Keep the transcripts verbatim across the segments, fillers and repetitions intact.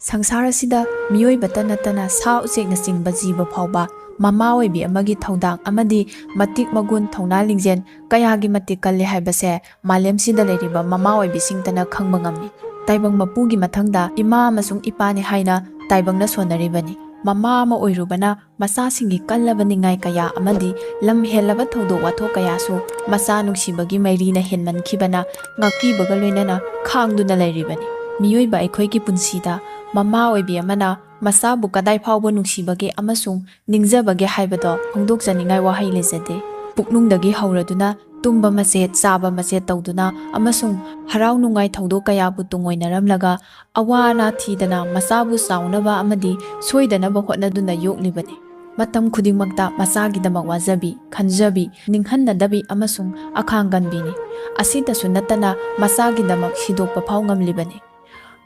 ꯁꯪꯁꯥꯔ ꯑꯁꯤꯗ ꯃꯤꯑꯣꯏꯕꯇ ꯅꯠꯇꯅ ꯁꯥ ꯎꯆꯦꯛꯅꯆꯤꯡꯕ ꯖꯤꯕ ꯐꯥꯎꯕ ꯃꯃꯥ ꯑꯣꯏꯕꯤ ꯑꯃꯒꯤ ꯊꯧꯗꯥꯡ ꯑꯃꯗꯤ ꯃꯇꯤꯛ ꯃꯒꯨꯟ, ꯊꯧꯅꯥ ꯂꯤꯡꯖꯦꯜ ꯀꯌꯥꯒꯤ ꯃꯇꯤꯛ ꯀꯜꯂꯤ ꯍꯥꯏꯕꯁꯦ ꯃꯥꯂꯦꯝꯁꯤꯗ ꯂꯩꯔꯤꯕ ꯃꯃꯥ ꯑꯣꯏꯕꯤꯁꯤꯡꯇꯅ ꯈꯪꯕ ꯉꯝꯃꯤ꯫ ꯇꯥꯏꯕꯪ ꯃꯄꯨꯒꯤ ꯃꯊꯪꯗ ꯏꯃꯥ ꯑꯃꯁꯨꯡ ꯏꯄꯥꯅꯤ ꯍꯥꯏꯅ ꯇꯥꯏꯕꯪꯅ ꯁꯣꯟꯅꯔꯤꯕꯅꯤ꯫ ꯃꯃꯥ ꯑꯃ ꯑꯣꯏꯔꯨꯕꯅ ꯃꯆꯥꯁꯤꯡꯒꯤ ꯀꯜꯂꯕ ꯅꯤꯡꯉꯥꯏ ꯀꯌꯥ ꯑꯃꯗꯤ ꯂꯝ ꯍꯦꯜꯂꯕ ꯊꯧꯗꯣꯛ ꯋꯥꯊꯣꯛ ꯀꯌꯥꯁꯨ ꯃꯆꯥ ꯅꯨꯡꯁꯤꯕꯒꯤ ꯃꯩꯔꯤꯅ ꯍꯦꯟꯃꯟꯈꯤꯕꯅ ꯉꯥꯛꯄꯤꯕꯒ ꯂꯣꯏꯅꯅ ꯈꯥꯡꯗꯨꯅ ꯂꯩꯔꯤꯕꯅꯤ꯫ ꯃꯤꯑꯣꯏꯕ ꯑꯩꯈꯣꯏꯒꯤ ꯄꯨꯟꯁꯤꯗ ꯃꯃꯥ ꯑꯣꯏꯕꯤ ꯑꯃꯅ ꯃꯆꯥꯕꯨ ꯀꯗꯥꯏ ꯐꯥꯎꯕ ꯅꯨꯡꯁꯤꯕꯒꯦ ꯑꯃꯁꯨꯡ ꯅꯤꯡꯖꯕꯒꯦ ꯍꯥꯏꯕꯗꯣ ꯐꯣꯡꯗꯣꯛꯆꯅꯤꯡꯉꯥꯏ ꯋꯥꯍꯩ ꯂꯩꯖꯗꯦ꯫ ꯄꯨꯛꯅꯨꯡꯗꯒꯤ ꯍꯧꯔꯗꯨꯅ ꯇꯨꯝꯕ ꯃꯆꯦꯠ, ꯆꯥꯕ ꯃꯆꯦꯠ ꯇꯧꯗꯨꯅ ꯑꯃꯁꯨꯡ ꯍꯔꯥꯎ ꯅꯨꯡꯉꯥꯏ ꯊꯧꯗꯣꯛ ꯀꯌꯥꯕꯨ ꯇꯨꯡꯑꯣꯏꯅꯔꯝꯂꯒ ꯑꯋꯥ ꯑꯅꯥ ꯊꯤꯗꯅ ꯃꯆꯥꯕꯨ ꯆꯥꯎꯅꯕ ꯑꯃꯗꯤ ꯁꯣꯏꯗꯅꯕ ꯍꯣꯠꯅꯗꯨꯅ ꯌꯣꯛꯂꯤꯕꯅꯤ꯫ ꯃꯇꯝ ꯈꯨꯗꯤꯡꯃꯛꯇ ꯃꯆꯥꯒꯤꯗꯃꯛ ꯋꯥꯖꯕꯤ, ꯈꯟꯖꯕꯤ, ꯅꯤꯡꯍꯟꯅꯗꯕꯤ ꯑꯃꯁꯨꯡ ꯑꯈꯥꯡ ꯀꯟꯕꯤꯅꯤ꯫ ꯑꯁꯤꯇꯁꯨ ꯅꯠꯇꯅ ꯃꯆꯥꯒꯤꯗꯃꯛ ꯁꯤꯗꯣꯛꯄ ꯐꯥꯎ ꯉꯝꯂꯤꯕꯅꯤ꯫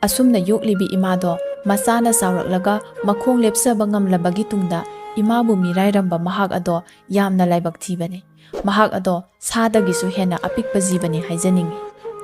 ꯑꯁꯨꯝꯅ ꯌꯣꯛꯂꯤꯕꯤ ꯏꯃꯥꯗꯣ ꯃꯆꯥꯅ ꯆꯥꯎꯔꯛꯂꯒ ꯃꯈꯣꯡ ꯂꯦꯞꯆꯕ ꯉꯝꯂꯕꯒꯤ ꯇꯨꯡꯗ ꯏꯃꯥꯕꯨ ꯃꯤꯔꯥꯏꯔꯝꯕ ꯃꯍꯥꯛ ꯑꯗꯣ ꯌꯥꯝꯅ ꯂꯥꯏꯕꯛ ꯊꯤꯕꯅꯤ꯫ ꯃꯍꯥꯛ ꯑꯗꯣ ꯁꯥꯗꯒꯤꯁꯨ ꯍꯦꯟꯅ ꯑꯄꯤꯛꯄ ꯖꯤꯕꯅꯤ ꯍꯥꯏꯖꯅꯤꯡꯏ꯫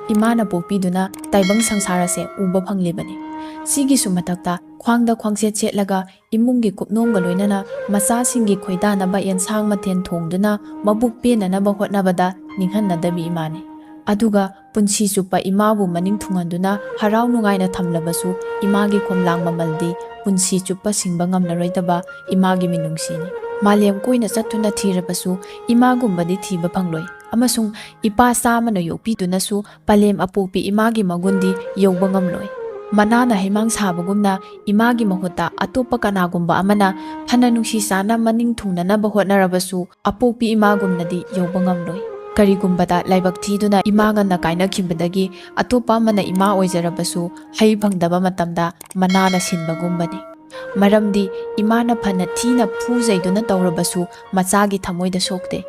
ꯏꯃꯥꯅ ꯄꯣꯛꯄꯤꯗꯨꯅ ꯇꯥꯏꯕꯪ ꯁꯪꯁꯥꯔ ꯑꯁꯦ ꯎꯕ ꯐꯪꯂꯤꯕꯅꯤ꯫ ꯁꯤꯒꯤꯁꯨ ꯃꯊꯛꯇ ꯈ꯭ꯋꯥꯡꯗ ꯈ꯭ꯋꯥꯡꯁꯦꯠ ꯁꯦꯠꯂꯒ ꯏꯃꯨꯡꯒꯤ ꯀꯨꯞꯅꯣꯝꯒ ꯂꯣꯏꯅꯅ ꯃꯆꯥꯁꯤꯡꯒꯤ ꯈꯣꯏꯗꯥꯅꯕ ꯑꯦꯟꯁꯥꯡ ꯃꯊꯦꯜ ꯊꯣꯡꯗꯨꯅ ꯃꯕꯨꯛ ꯄꯦꯟꯅꯅꯕ ꯍꯣꯠꯅꯕꯗ ꯅꯤꯡꯍꯟꯅꯗꯕꯤ ꯏꯃꯥꯅꯤ꯫ ꯑꯗꯨꯒ ꯄꯨꯟꯁꯤ ꯆꯨꯞꯄ ꯏꯃꯥꯕꯨ ꯃꯅꯤꯡ ꯊꯨꯡꯍꯟꯗꯨꯅ ꯍꯔꯥꯎ ꯅꯨꯡꯉꯥꯏꯅ ꯊꯝꯂꯕꯁꯨ ꯏꯃꯥꯒꯤ ꯈꯣꯝꯂꯥꯡ ꯃꯃꯜꯗꯤ ꯄꯨꯟꯁꯤ ꯆꯨꯞꯄ ꯁꯤꯡꯕ ꯉꯝꯂꯔꯣꯏꯗꯕ ꯏꯃꯥꯒꯤ ꯃꯤꯅꯨꯡꯁꯤꯅꯤ꯫ ꯃꯥꯂꯦꯝ ꯀꯣꯏꯅ ꯆꯠꯇꯨꯅ ꯊꯤꯔꯕꯁꯨ ꯏꯃꯥꯒꯨꯝꯕꯗꯤ ꯊꯤꯕ ꯐꯪꯂꯣꯏ ꯑꯃꯁꯨꯡ ꯏꯄꯥ ꯆꯥꯝꯃꯅ ꯌꯣꯛꯄꯤꯗꯨꯅꯁꯨ ꯄꯂꯦꯝ ꯑꯄꯣꯛꯄꯤ ꯏꯃꯥꯒꯤ ꯃꯒꯨꯟꯗꯤ ꯌꯧꯕ ꯉꯝꯂꯣꯏ꯫ ꯃꯅꯥꯅ ꯍꯩꯃꯥꯡ ꯁꯥꯕꯒꯨꯝꯅ ꯏꯃꯥꯒꯤ ꯃꯍꯨꯠꯇ ꯑꯇꯣꯞꯄ ꯀꯅꯥꯒꯨꯝꯕ ꯑꯃꯅ ꯐꯅ ꯅꯨꯡꯁꯤ ꯆꯥꯅ ꯃꯅꯤꯡ ꯊꯨꯡꯅꯅꯕ ꯍꯣꯠꯅꯔꯕꯁꯨ ꯑꯄꯣꯛꯄꯤ ꯏꯃꯥꯒꯨꯝꯅꯗꯤ ꯌꯧꯕ ꯉꯝꯂꯣꯏ꯫ ꯀꯔꯤꯒꯨꯝꯕꯗ ꯂꯥꯏꯕꯛ ꯊꯤꯗꯨꯅ ꯏꯃꯥ ꯉꯟꯅ ꯀꯥꯏꯅꯈꯤꯕꯗꯒꯤ ꯑꯇꯣꯞꯄ ꯑꯃꯅ ꯏꯃꯥ ꯑꯣꯏꯖꯔꯕꯁꯨ ꯍꯩ ꯐꯪꯗꯕ ꯃꯇꯝꯗ ꯃꯅꯥꯅ ꯁꯤꯟꯕꯒꯨꯝꯕꯅꯤ꯫ ꯃꯔꯝꯗꯤ ꯏꯃꯥꯅ ꯐꯅ ꯊꯤꯅ ꯐꯨꯖꯩꯗꯨꯅ ꯇꯧꯔꯕꯁꯨ ꯃꯆꯥꯒꯤ ꯊꯃꯣꯏꯗ ꯁꯣꯛꯇꯦ꯫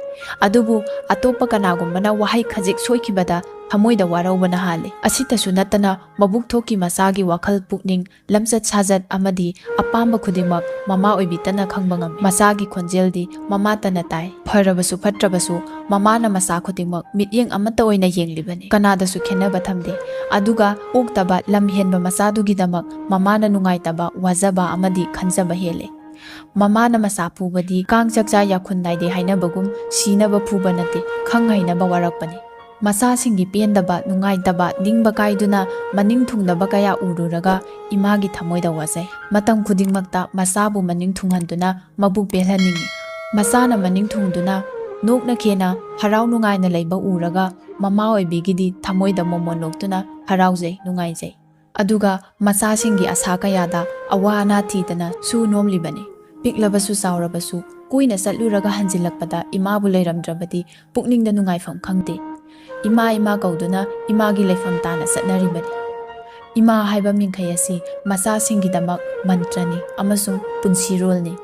ꯑꯗꯨꯕꯨ ꯑꯇꯣꯞꯄ ꯀꯅꯥꯒꯨꯝꯕꯅ ꯋꯥꯍꯩ ꯈꯖꯤꯛ ꯁꯣꯏꯈꯤꯕꯗ ꯊꯃꯣꯏꯗ ꯋꯥꯔꯧꯕꯅ ꯍꯥꯜꯂꯤ꯫ ꯑꯁꯤꯇꯁꯨ ꯅꯠꯇꯅ, ꯃꯕꯨꯛ ꯊꯣꯛꯀꯤ ꯃꯆꯥꯒꯤ ꯋꯥꯈꯜ, ꯄꯨꯛꯅꯤꯡ, ꯂꯝꯆꯠ ꯁꯥꯖꯠ ꯑꯃꯗꯤ ꯑꯄꯥꯝꯕ ꯈꯨꯗꯤꯡꯃꯛ ꯃꯃꯥ ꯑꯣꯏꯕꯤꯇꯅ ꯈꯪꯕ ꯉꯝꯃꯤ꯫ ꯃꯆꯥꯒꯤ ꯈꯣꯟꯖꯦꯜꯗꯤ ꯃꯃꯥꯇꯅ ꯇꯥꯏ꯫ ꯐꯔꯕꯁꯨ ꯐꯠꯇ꯭ꯔꯕꯁꯨ, ꯃꯃꯥꯅ ꯃꯆꯥ ꯈꯨꯗꯤꯡꯃꯛ ꯃꯤꯠꯌꯦꯡ ꯑꯃꯠꯇ ꯑꯣꯏꯅ ꯌꯦꯡꯂꯤꯕꯅꯤ꯫ ꯀꯅꯥꯗꯁꯨ ꯈꯦꯟꯅꯕ ꯊꯝꯗꯦ꯫ ꯑꯗꯨꯒ ꯑꯣꯛꯇꯕ, ꯂꯝ ꯍꯦꯟꯕ ꯃꯆꯥꯗꯨꯒꯤꯗꯃꯛ ꯃꯃꯥꯅ ꯅꯨꯡꯉꯥꯏꯇꯕ, ꯋꯥꯖꯕ ꯑꯃꯗꯤ ꯈꯟꯖꯕ ꯍꯦꯜꯂꯦ꯫ ꯃꯃꯥꯅ ꯃꯆꯥ ꯐꯨꯕꯗꯤ ꯀꯥꯡ ꯆꯥꯛꯆꯥ ꯌꯥꯈꯨꯟ ꯅꯥꯏꯗꯦ ꯍꯥꯏꯅꯕꯒꯨꯝ, ꯁꯤꯅꯕ ꯐꯨꯕ ꯅꯠꯇꯦ, ꯈꯪ ꯍꯩꯅꯕ ꯋꯥꯔꯛꯄꯅꯤ꯫ ꯃꯆꯥꯁꯤꯡꯒꯤ ꯄꯦꯟꯗꯕ, ꯅꯨꯡꯉꯥꯏꯇꯕ, ꯅꯤꯡꯕ ꯀꯥꯏꯗꯨꯅ ꯃꯅꯤꯡ ꯊꯨꯡꯗꯕ ꯀꯌꯥ ꯎꯔꯨꯔꯒ ꯏꯃꯥꯒꯤ ꯊꯃꯣꯏꯗ ꯋꯥꯖꯩ꯫ ꯃꯇꯝ ꯈꯨꯗꯤꯡꯃꯛꯇ ꯃꯆꯥꯕꯨ ꯃꯅꯤꯡ ꯊꯨꯡꯍꯟꯗꯨꯅ ꯃꯕꯨꯛ ꯄꯦꯜꯍꯟꯅꯤꯡꯏ꯫ ꯃꯆꯥꯅ ꯃꯅꯤꯡ ꯊꯨꯡꯗꯨꯅ ꯅꯣꯛꯅ ꯈꯦꯅ ꯍꯔꯥꯎ ꯅꯨꯡꯉꯥꯏꯅ ꯂꯩꯕ ꯎꯔꯒ ꯃꯃꯥ ꯑꯣꯏꯕꯤꯒꯤꯗꯤ ꯊꯃꯣꯏꯗ ꯃꯣꯃꯣꯟ ꯅꯣꯛꯇꯨꯅ ꯍꯔꯥꯎꯖꯩ, ꯅꯨꯡꯉꯥꯏꯖꯩ꯫ ꯑꯗꯨꯒ ꯃꯆꯥꯁꯤꯡꯒꯤ ꯑꯁꯥ ꯀꯌꯥꯗ ꯑꯋꯥ ꯑꯅꯥ ꯊꯤꯗꯅ ꯁꯨ ꯅꯣꯝꯂꯤꯕꯅꯤ꯫ ꯄꯤꯛꯂꯕꯁꯨ ꯆꯥꯎꯔꯕꯁꯨ, ꯀꯨꯏꯅ ꯆꯠꯂꯨꯔꯒ ꯍꯟꯖꯤꯜꯂꯛꯄꯗ ꯏꯃꯥꯕꯨ ꯂꯩꯔꯝꯗ꯭ꯔꯕꯗꯤ ꯄꯨꯛꯅꯤꯡꯗ ꯅꯨꯡꯉꯥꯏꯐꯝ ꯈꯪꯗꯦ꯫ ꯏꯃꯥ, ꯏꯃꯥ ꯀꯧꯗꯨꯅ ꯏꯃꯥꯒꯤ ꯂꯩꯐꯝ ꯇꯥꯅ ꯆꯠꯅꯔꯤꯕꯅꯤ꯫ ꯏꯃꯥ ꯍꯥꯏꯕ ꯃꯤꯡꯈꯩ ꯑꯁꯤ ꯃꯆꯥꯁꯤꯡꯒꯤꯗꯃꯛ ꯃꯟꯇ꯭ꯔꯅꯤ ꯑꯃꯁꯨꯡ ꯄꯨꯟꯁꯤꯔꯣꯜꯅꯤ꯫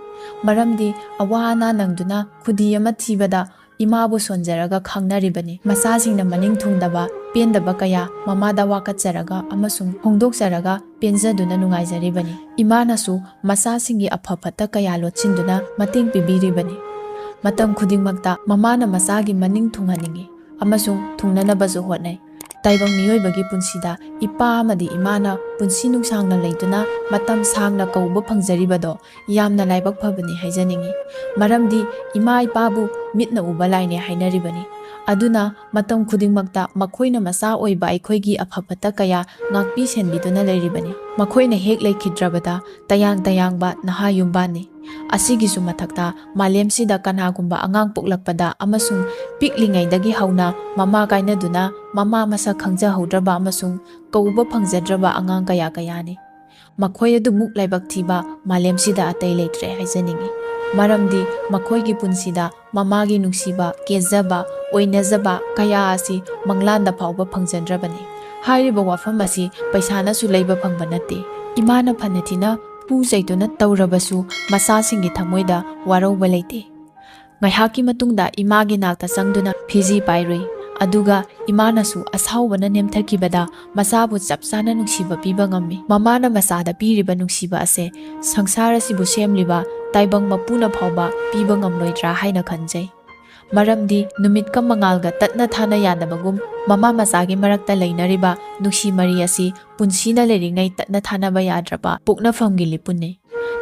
ꯃꯔꯝꯗꯤ ꯑꯋꯥ ꯑꯅꯥ ꯅꯪꯗꯨꯅ ꯈꯨꯗꯤ ꯑꯃ ꯊꯤꯕꯗ ꯏꯃꯥꯕꯨ ꯁꯣꯟꯖꯔꯒ ꯈꯥꯡꯅꯔꯤꯕꯅꯤ꯫ ꯃꯆꯥꯁꯤꯡꯅ ꯃꯅꯤꯡ ꯊꯨꯡꯗꯕ, ꯄꯦꯟꯗꯕ ꯀꯌꯥ ꯃꯃꯥꯗ ꯋꯥꯀꯠꯆꯔꯒ ꯑꯃꯁꯨꯡ ꯐꯣꯡꯗꯣꯛꯆꯔꯒ ꯄꯦꯟꯖꯗꯨꯅ ꯅꯨꯡꯉꯥꯏꯖꯔꯤꯕꯅꯤ꯫ ꯏꯃꯥꯅꯁꯨ ꯃꯆꯥꯁꯤꯡꯒꯤ ꯑꯐ ꯐꯠꯇ ꯀꯌꯥ ꯂꯣꯠꯁꯤꯟꯗꯨꯅ ꯃꯇꯦꯡ ꯄꯤꯕꯤꯔꯤꯕꯅꯤ꯫ ꯃꯇꯝ ꯈꯨꯗꯤꯡꯃꯛꯇ ꯃꯃꯥꯅ ꯃꯆꯥꯒꯤ ꯃꯅꯤꯡ ꯊꯨꯡꯍꯟꯅꯤꯡꯏ ꯑꯃꯁꯨꯡ ꯊꯨꯡꯅꯅꯕꯁꯨ ꯍꯣꯠꯅꯩ꯫ ꯇꯥꯏꯕꯪ ꯃꯤꯑꯣꯏꯕꯒꯤ ꯄꯨꯟꯁꯤꯗ ꯏꯄꯥ ꯑꯃꯗꯤ ꯏꯃꯥꯅ ꯄꯨꯟꯁꯤ ꯅꯨꯡꯁꯥꯡꯅ ꯂꯩꯗꯨꯅ ꯃꯇꯝ ꯁꯥꯡꯅ ꯀꯧꯕ ꯐꯪꯖꯔꯤꯕꯗꯣ ꯌꯥꯝꯅ ꯂꯥꯏꯕꯛ ꯐꯕꯅꯤ ꯍꯥꯏꯖꯅꯤꯡꯏ꯫ ꯃꯔꯝꯗꯤ ꯏꯃꯥ ꯏꯄꯥꯕꯨ ꯃꯤꯠꯅ ꯎꯕ ꯂꯥꯏꯅꯦ ꯍꯥꯏꯅꯔꯤꯕꯅꯤ꯫ ꯑꯗꯨꯅ ꯃꯇꯝ ꯈꯨꯗꯤꯡꯃꯛꯇ ꯃꯈꯣꯏꯅ ꯃꯆꯥ ꯑꯣꯏꯕ ꯑꯩꯈꯣꯏꯒꯤ ꯑꯐ ꯐꯠꯇ ꯀꯌꯥ ꯉꯥꯛꯄꯤ ꯁꯦꯟꯕꯤꯗꯨꯅ ꯂꯩꯔꯤꯕꯅꯤ꯫ ꯃꯈꯣꯏꯅ ꯍꯦꯛ ꯂꯩꯈꯤꯗ꯭ꯔꯕꯗ ꯇꯌꯥꯡ ꯇꯌꯥꯡꯕ ꯅꯍꯥ ꯌꯨꯝꯕꯥꯟꯅꯤ꯫ ꯑꯁꯤꯒꯤꯁꯨ ꯃꯊꯛꯇ ꯃꯥꯂꯦꯝꯁꯤꯗ ꯀꯅꯥꯒꯨꯝꯕ ꯑꯉꯥꯡ ꯄꯣꯛꯂꯛꯄꯗ ꯑꯃꯁꯨꯡ ꯄꯤꯛꯂꯤꯉꯩꯗꯒꯤ ꯍꯧꯅ ꯃꯃꯥ ꯀꯥꯏꯅꯗꯨꯅ ꯃꯃꯥ ꯃꯁꯛ ꯈꯪꯖꯍꯧꯗ꯭ꯔꯕ ꯑꯃꯁꯨꯡ ꯀꯧꯕ ꯐꯪꯖꯗ꯭ꯔꯕ ꯑꯉꯥꯡ ꯀꯌꯥ ꯀꯌꯥꯅꯤ꯫ ꯃꯈꯣꯏ ꯑꯗꯨꯃꯨꯛ ꯂꯥꯏꯕꯛ ꯊꯤꯕ ꯃꯥꯂꯦꯝꯁꯤꯗ ꯑꯇꯩ ꯂꯩꯇ꯭ꯔꯦ ꯍꯥꯏꯖꯅꯤꯡꯏ꯫ ꯃꯔꯝꯗꯤ ꯃꯈꯣꯏꯒꯤ ꯄꯨꯟꯁꯤꯗ ꯃꯃꯥꯒꯤ ꯅꯨꯡꯁꯤꯕ, ꯀꯦꯖꯕ, ꯑꯣꯏꯅꯖꯕ ꯀꯌꯥ ꯑꯁꯤ ꯃꯪꯂꯥꯟꯗ ꯐꯥꯎꯕ ꯐꯪꯖꯗ꯭ꯔꯕꯅꯤ꯫ ꯍꯥꯏꯔꯤꯕ ꯋꯥꯐꯝ ꯑꯁꯤ ꯄꯩꯁꯥꯅꯁꯨ ꯂꯩꯕ ꯐꯪꯕ ꯅꯠꯇꯦ꯫ ꯏꯃꯥꯅ ꯐꯅ ꯊꯤꯅ ꯐꯨ ꯆꯩꯗꯨꯅ ꯇꯧꯔꯕꯁꯨ ꯃꯆꯥꯁꯤꯡꯒꯤ ꯊꯃꯣꯏꯗ ꯋꯥꯔꯧꯕ ꯂꯩꯇꯦ꯫ ꯉꯥꯏꯍꯥꯛꯀꯤ ꯃꯇꯨꯡꯗ ꯏꯃꯥꯒꯤ ꯅꯥꯛꯇ ꯆꯪꯗꯨꯅ ꯐꯤꯖꯤ ꯄꯥꯏꯔꯨꯏ꯫ ꯑꯗꯨꯒ ꯏꯃꯥꯅꯁꯨ ꯑꯁꯥꯎꯕꯅ ꯅꯦꯝꯊꯈꯤꯕꯗ ꯃꯆꯥꯕꯨ ꯆꯞ ꯆꯥꯅ ꯅꯨꯡꯁꯤꯕ ꯄꯤꯕ ꯉꯝꯃꯤ꯫ ꯃꯃꯥꯅ ꯃꯆꯥꯗ ꯄꯤꯔꯤꯕ ꯅꯨꯡꯁꯤꯕ ꯑꯁꯦ ꯁꯪꯁꯥꯔ ꯑꯁꯤꯕꯨ ꯁꯦꯝꯂꯤꯕ ꯇꯥꯏꯕꯪ ꯃꯄꯨꯅ ꯐꯥꯎꯕ ꯄꯤꯕ ꯉꯝꯂꯣꯏꯗ꯭ꯔꯥ ꯍꯥꯏꯅ ꯈꯟꯖꯩ꯫ ꯃꯔꯝꯗꯤ ꯅꯨꯃꯤꯠꯀ ꯃꯉꯥꯜꯒ ꯇꯠꯅ ꯊꯥꯅ ꯌꯥꯅꯕꯒꯨꯝ, ꯃꯃꯥ ꯃꯆꯥꯒꯤ ꯃꯔꯛꯇ ꯂꯩꯅꯔꯤꯕ ꯅꯨꯡꯁꯤ ꯃꯔꯤ ꯑꯁꯤ ꯄꯨꯟꯁꯤꯅ ꯂꯩꯔꯤꯉꯩ ꯇꯠꯅ ꯊꯥꯅꯕ ꯌꯥꯗ꯭ꯔꯕ ꯄꯣꯛꯅꯐꯝꯒꯤ ꯂꯤꯄꯨꯟꯅꯤ꯫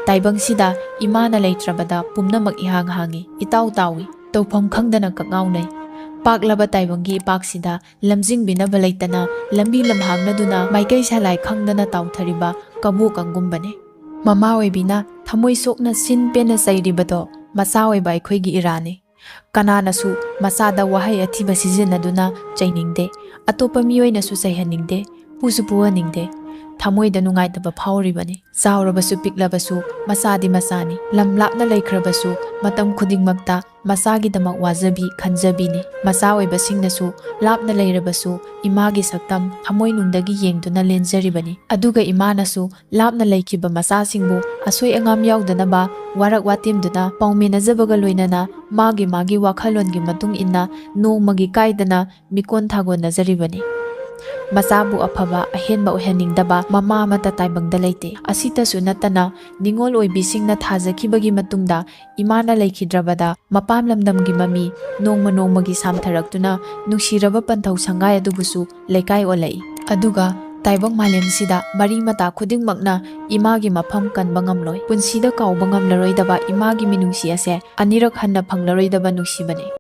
ꯇꯥꯏꯕꯪꯁꯤꯗ ꯏꯃꯥꯅ ꯂꯩꯇ꯭ꯔꯕꯗ ꯄꯨꯝꯅꯃꯛ ꯏꯍꯥꯡ ꯍꯥꯡꯏ, ꯏꯇꯥꯎ ꯇꯥꯎꯏ, ꯇꯧꯐꯝ ꯈꯪꯗꯅ ꯀꯛꯉꯥꯎꯅꯩ꯫ ꯄꯥꯛꯂꯕ ꯇꯥꯏꯕꯪꯒꯤ ꯏꯄꯥꯛꯁꯤꯗ ꯂꯝꯖꯤꯡꯕꯤꯅꯕ ꯂꯩꯇꯅ ꯂꯝꯕꯤ ꯂꯝꯍꯥꯡꯅꯗꯨꯅ ꯃꯥꯏꯀꯩ ꯁꯂꯥꯏ ꯈꯪꯗꯅ ꯇꯥꯎꯊꯔꯤꯕ ꯀꯕꯣꯀꯪꯒꯨꯝꯕꯅꯤ꯫ ꯃꯃꯥ ꯑꯣꯏꯕꯤꯅ ꯊꯃꯣꯏ ꯁꯣꯛꯅ ꯁꯤꯟ ꯄꯦꯟꯅ ꯆꯩꯔꯤꯕꯗꯣ ꯃꯆꯥ ꯑꯣꯏꯕ ꯑꯩꯈꯣꯏꯒꯤ ꯏꯔꯥꯅꯤ꯫ ꯀꯅꯥꯅꯁꯨ ꯃꯆꯥꯗ ꯋꯥꯍꯩ ꯑꯊꯤꯕ ꯁꯤꯖꯤꯟꯅꯗꯨꯅ ꯆꯩꯅꯤꯡꯗꯦ, ꯑꯇꯣꯞꯄ ꯃꯤꯑꯣꯏꯅꯁꯨ ꯆꯩꯍꯟꯅꯤꯡꯗꯦ, ꯐꯨꯁꯨ ꯐꯨꯍꯟꯅꯤꯡꯗꯦ꯫ ꯊꯃꯣꯏꯗ ꯅꯨꯡꯉꯥꯏꯇꯕ ꯐꯥꯎꯔꯤꯕꯅꯤ꯫ ꯆꯥꯎꯔꯕꯁꯨ ꯄꯤꯛꯂꯕꯁꯨ ꯃꯆꯥꯗꯤ ꯃꯆꯥꯅꯤ꯫ ꯂꯝ ꯂꯥꯞꯅ ꯂꯩꯈ꯭ꯔꯕꯁꯨ ꯃꯇꯝ ꯈꯨꯗꯤꯡꯃꯛꯇ ꯃꯆꯥꯒꯤꯗꯃꯛ ꯋꯥꯖꯕꯤ ꯈꯟꯖꯕꯤꯅꯤ꯫ ꯃꯆꯥ ꯑꯣꯏꯕꯁꯤꯡꯅꯁꯨ ꯂꯥꯞꯅ ꯂꯩꯔꯕꯁꯨ ꯏꯃꯥꯒꯤ ꯁꯛꯇꯝ ꯊꯃꯣꯏꯅꯨꯡꯗꯒꯤ ꯌꯦꯡꯗꯨꯅ ꯂꯦꯟꯖꯔꯤꯕꯅꯤ꯫ ꯑꯗꯨꯒ ꯏꯃꯥꯅꯁꯨ ꯂꯥꯞꯅ ꯂꯩꯈꯤꯕ ꯃꯆꯥꯁꯤꯡꯕꯨ ꯑꯁꯣꯏ ꯑꯉꯥꯝ ꯌꯥꯎꯗꯅꯕ ꯋꯥꯔꯛ ꯋꯥꯇꯦꯝꯗꯨꯅ ꯄꯥꯎꯃꯤꯟꯅꯖꯕꯒ ꯂꯣꯏꯅꯅ ꯃꯥꯒꯤ ꯃꯥꯒꯤ ꯋꯥꯈꯜꯂꯣꯟꯒꯤ ꯃꯇꯨꯡ ꯏꯟꯅ ꯅꯣꯡꯃꯒꯤ ꯀꯥꯏꯗꯅ ꯃꯤꯀꯣꯟ ꯊꯥꯒꯣꯟꯅꯖꯔꯤꯕꯅꯤ꯫ ꯃꯆꯥꯕꯨ ꯑꯐꯕ ꯑꯍꯦꯟꯕ ꯑꯣꯏꯍꯟꯅꯤꯡꯗꯕ ꯃꯃꯥ ꯑꯃꯠꯇ ꯇꯥꯏꯕꯪꯗ ꯂꯩꯇꯦ꯫ ꯑꯁꯤꯇꯁꯨ ꯅꯠꯇꯅ ꯅꯤꯉꯣꯜ ꯑꯣꯏꯕꯤꯁꯤꯡꯅ ꯊꯥꯖꯈꯤꯕꯒꯤ ꯃꯇꯨꯡꯗ ꯏꯃꯥꯅ ꯂꯩꯈꯤꯗ꯭ꯔꯕꯗ ꯃꯄꯥꯝ ꯂꯝꯗꯝꯒꯤ ꯃꯃꯤ ꯅꯣꯡꯃ ꯅꯣꯡꯃꯒꯤ ꯁꯥꯝꯊꯔꯛꯇꯨꯅ ꯅꯨꯡꯁꯤꯔꯕ ꯄꯟꯊꯧ ꯁꯪꯒꯥꯏ ꯑꯗꯨꯕꯨꯁꯨ ꯂꯩꯀꯥꯏ ꯑꯣꯜꯂꯛꯏ꯫ ꯑꯗꯨꯒ ꯇꯥꯏꯕꯪ ꯃꯥꯂꯦꯝꯁꯤꯗ ꯃꯔꯤ ꯃꯇꯥ ꯈꯨꯗꯤꯡꯃꯛꯅ ꯏꯃꯥꯒꯤ ꯃꯐꯝ ꯀꯟꯕ ꯉꯝꯂꯣꯏ꯫ ꯄꯨꯟꯁꯤꯗ ꯀꯥꯎꯕ ꯉꯝꯂꯔꯣꯏꯗꯕ ꯏꯃꯥꯒꯤ ꯃꯤꯅꯨꯡꯁꯤ ꯑꯁꯦ ꯑꯅꯤꯔꯛ ꯍꯟꯅ ꯐꯪꯂꯔꯣꯏꯗꯕ ꯅꯨꯡꯁꯤꯕꯅꯤ꯫